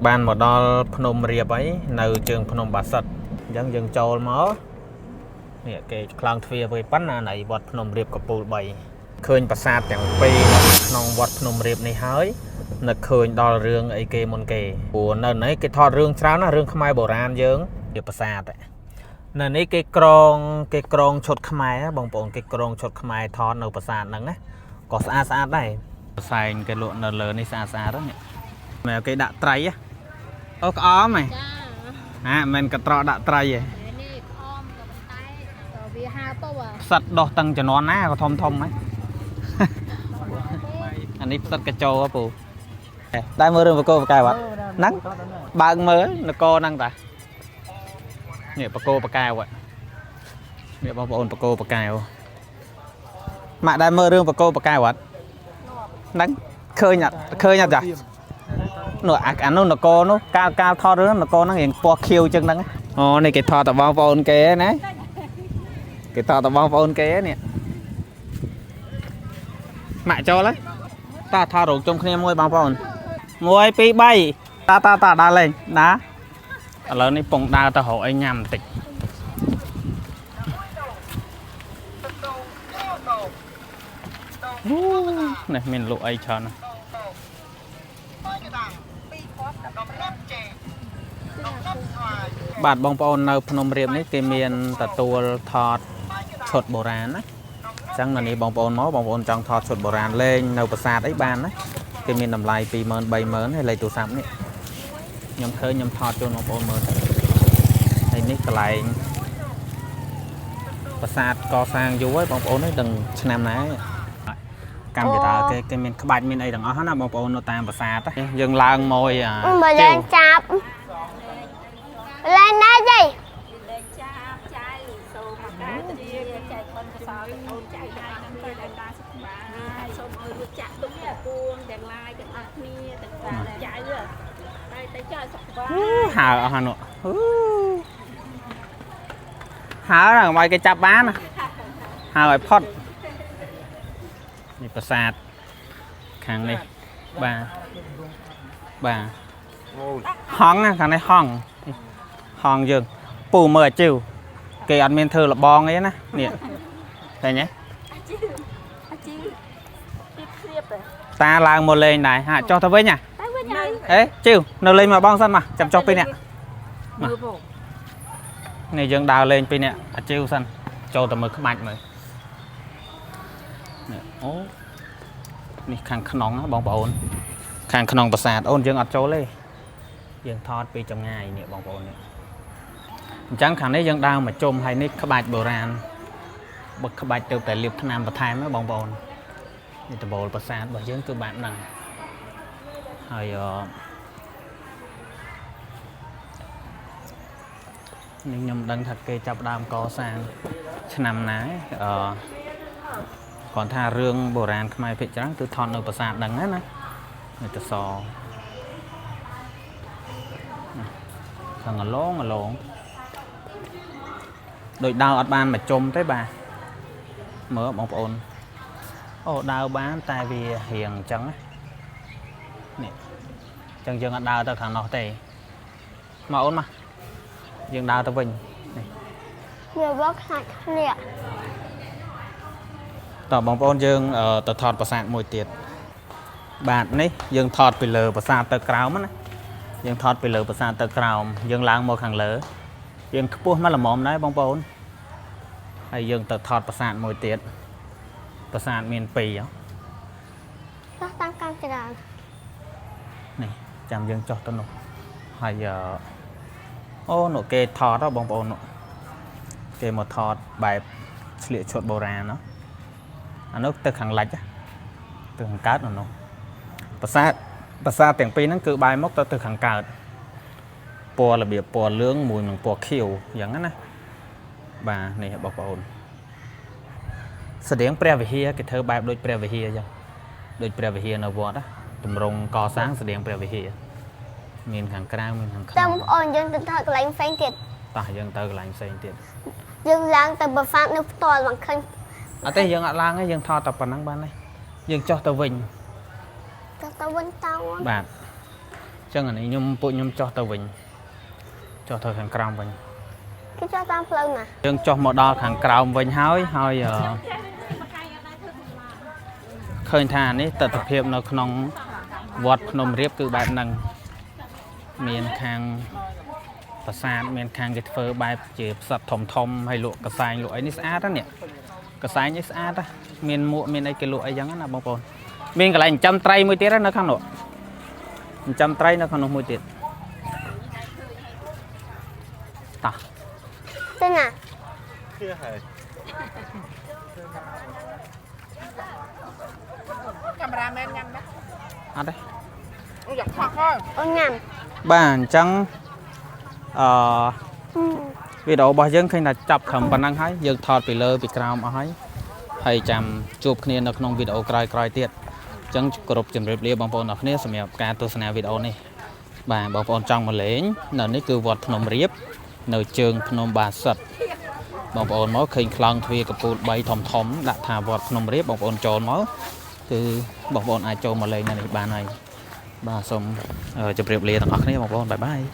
បានមកដល់ភ្នំរៀបហើយនៅជើងភ្នំបាសិទ្ធអញ្ចឹងយើងចូលមកនេះគេខ្លោងទ្វារវិញប៉ុណ្ណានៃវត្តភ្នំរៀបកពូល3ឃើញប្រាសាទទាំងពីរនៅក្នុងវត្តភ្នំរៀបនេះហើយនឹកឃើញដល់រឿងអីគេមុនគេព្រោះនៅនេះគេថតរឿងច្រើនណាស់រឿងខ្មែរបុរាណយើងជាប្រាសាទនៅនេះគេក្រងគេក្រងឈុតខ្មែរបងប្អូនគេក្រងឈុតខ្មែរថតនៅប្រាសាទហ្នឹងណាក៏ស្អាតស្អាតដែរផ្សែងគេលក់នៅលើនេះស្អាតស្អាតហ្នឹងមែនគេដាក់ត្រីហ៎អូក្អមហ៎ ចា ហាមិនកត្រកដាក់ត្រីហ៎ នេះក្អមក៏ប៉ុន្តែក៏វាហើពៅ ផ្សិតដោះតាំងជំនាន់ណាក៏ធំធំហ៎អានេះផ្សិតកញ្ចោហ៎ពូតែមើលរឿងបកោបកែវអត់ហ្នឹងបើកមើលនគរហ្នឹងតានេះបកោបកែវនេះបងប្អូនបកោបកែវម៉ាក់ដែរមើលរឿងបកោបកែវអត់ហ្នឹងឃើញអត់ឃើញអត់ចានោះអានោះនគរនោះកាលកាលថតរឿងនគរហ្នឹងរៀងពណ៌ខៀវចឹងហ្នឹងអូនេះគេថតតបងប្អូនគេណាគេថតតបងប្អូនគេនេះម៉ាក់ចូលហើយតាថតរូបជុំគ្នាមួយបងប្អូន1 2 3តាតាតាដើរលេងណាឥឡូវនេះពងដើរទៅរកអីញ៉ាំបន្តិចនេះមានលក់អីច្រើនណាស់បាទបងប្អូននៅភ្នំរៀបនេះគេមានទទួលថតឈុតបុរាណណាអញ្ចឹងនៅនេះបងប្អូនមកបងប្អូនចង់ថតឈុតបុរាណលេងនៅប្រាសាទអីបានណាគេមានតម្លៃ 20000 30000 ហើយលេខទូរស័ព្ទនេះខ្ញុំឃើញខ្ញុំថតជូនបងប្អូនមើលហើយនេះកន្លែងប្រាសាទកសាងយូរហើយបងប្អូននេះដឹងឆ្នាំណាកម្មវិធីគេគេមានក្បាច់មានអីទាំងអស់ណាបងប្អូននៅតាមប្រាសាទយើងឡើងមកអា បើឡើងចាប់ឡើងណាយាយ លេងចាប់ចៅសូមមកការជាចែកបុណ្យកុសលអូនចៅហើយនឹងទៅដល់តាសុខបាយសូមឲ្យរួចចាក់ទុកពួងទាំងឡាយទាំងអស់គ្នាទាំងតាចៅតែតែចៅសុខបាយ ហើអស់ហ្នឹងហើហ្នឹងឲ្យគេចាប់បានហើឲ្យផុតនេះប្រាសាទខាងនេះបាទបាទហងខាងនេះហងហងយើងពូមើលអាជីវគេអត់មានធ្វើលបងអីណានេះឃើញទេ អាជីអាជីពីឃ្លៀប តាឡើងមកលេងដែរហាចុះទៅវិញហ៎ តែវិញហើយ អេជីវនៅលេងមកបងសិនមកចាំចុះពីរនាក់ មើលបង នេះយើងដើរលេងពីរនាក់អាជីវសិនចូលទៅមើលក្បាច់មើលនេះអូនេះខាងក្នុងណាបងប្អូនខាងក្នុងប្រាសាទអូនយើងអត់ចូលទេយើងថតពីចម្ងាយនេះបងប្អូននេះអញ្ចឹងខាងនេះយើងដើរមកជុំហើយនេះក្បាច់បុរាណបើក្បាច់ទៅតែលាបថ្នាំបន្ថែមណាបងប្អូននេះដបូលប្រាសាទរបស់យើងគឺបែបហ្នឹងហើយនេះខ្ញុំដឹងថាគេចាប់ដើមកសាងឆ្នាំណាអឺគាត់ថារឿងបុរាណខ្មែរភាគច្រើនគឺថតនៅប្រាសាទហ្នឹងណានេះតសខាងអឡងអឡងដោយដើរអត់បានមកជុំទេបាទមើលបងប្អូនអូដើរបានតែវារៀងអញ្ចឹងណានេះអញ្ចឹងយើងអត់ដើរទៅខាងនោះទេមកអូនមកយើងដើរទៅវិញនេះ វាវខ្លាចធ្លាក់ តើបងប្អូនយើងទៅថតប្រាសាទមួយទៀតបាទនេះយើងថតពីលើប្រាសាទទៅក្រោមណាយើងថតពីលើប្រាសាទទៅក្រោមយើងឡើងមកខាងលើយើងខ្ពស់មកល្មមដែរបងប្អូនហើយយើងទៅថតប្រាសាទមួយទៀតប្រាសាទមាន2ហ៎ ចុះតាមកាន់ច្រើន នេះចាំយើងចុះទៅនោះហើយអូនោះគេថតហ៎បងប្អូននោះគេមកថតបែបស្លៀកឈុតបុរាណហ៎អានោះទៅខាងលិចទៅខាងកើតនោះប្រាសាទទាំងពីរហ្នឹងគឺបែរមកទៅខាងកើតពណ៌របៀបពណ៌លឿងមួយនឹងពណ៌ខៀវអញ្ចឹងណាបាទនេះបងប្អូនស្តៀងព្រះវិហារគេធ្វើបែបដូចព្រះវិហារអញ្ចឹងដូចព្រះវិហារនៅវត្តណាទម្រង់កសាងស្តៀងព្រះវិហារមានខាងក្រៅមានខាងក្នុង តាមបងអូនយើងទៅថតកន្លែងផ្សេងទៀត តោះយើងទៅកន្លែងផ្សេងទៀត យើងឡើងទៅប្រាសាទនៅផ្ទាល់មកឃើញ អត់ទេយើងអត់ឡើងទេយើងថតតែប៉ុណ្ណឹងបានទេយើងចុះទៅវិញ ចុះទៅវិញតោ បាទ ចឹងអានេះខ្ញុំពួកខ្ញុំចុះទៅវិញចុះទៅខាងក្រោមវិញ គេចុះតាមផ្លូវណា យើងចុះមកដល់ខាងក្រោមវិញហើយហើយអឺឃើញថានេះទស្សនភាពនៅក្នុងវត្តភ្នំរៀបគឺបែបហ្នឹងមានខាងប្រាសាទមានខាងគេធ្វើបែបជាផ្សិតធំធំហើយលក់កសែងលក់អីនេះស្អាតណាស់នេះកសែងនេះស្អាតណាស់មានមួកមានអីគេលក់អីចឹងណាបងប្អូនមានកន្លែងចិញ្ចឹមត្រីមួយទៀតណានៅខាងនោះចិញ្ចឹមត្រីនៅខាងនោះមួយទៀតតោះ ទៅណា កាមេរ៉ាមែនញ៉ាំដែរ អត់ទេ អូយ៉ាខកហើយ អូនញ៉ាំ បាទអញ្ចឹងអឺវីដេអូរបស់យើងឃើញថាចាប់ត្រឹមប៉ុណ្ណឹងហើយយើងថតពីលើពីក្រោមអស់ហើយហើយចាំជួបគ្នានៅក្នុងវីដេអូក្រោយៗទៀតអញ្ចឹងគោរពជម្រាបលាបងប្អូនអរគ្នាសម្រាប់ការទស្សនាវីដេអូនេះបាទបងប្អូនចង់មកលេងនៅនេះគឺវត្តភ្នំរៀបនៅជើងភ្នំបាសិទ្ធបងប្អូនមកឃើញខ្លោងទ្វារកំពូល3ធំធំដាក់ថាវត្តភ្នំរៀបបងប្អូនចូលមកគឺបងប្អូនអាចចូលមកលេងនៅនេះបានហើយបាទសូមជម្រាបលាទាំងអស់គ្នាបងប្អូន bye bye.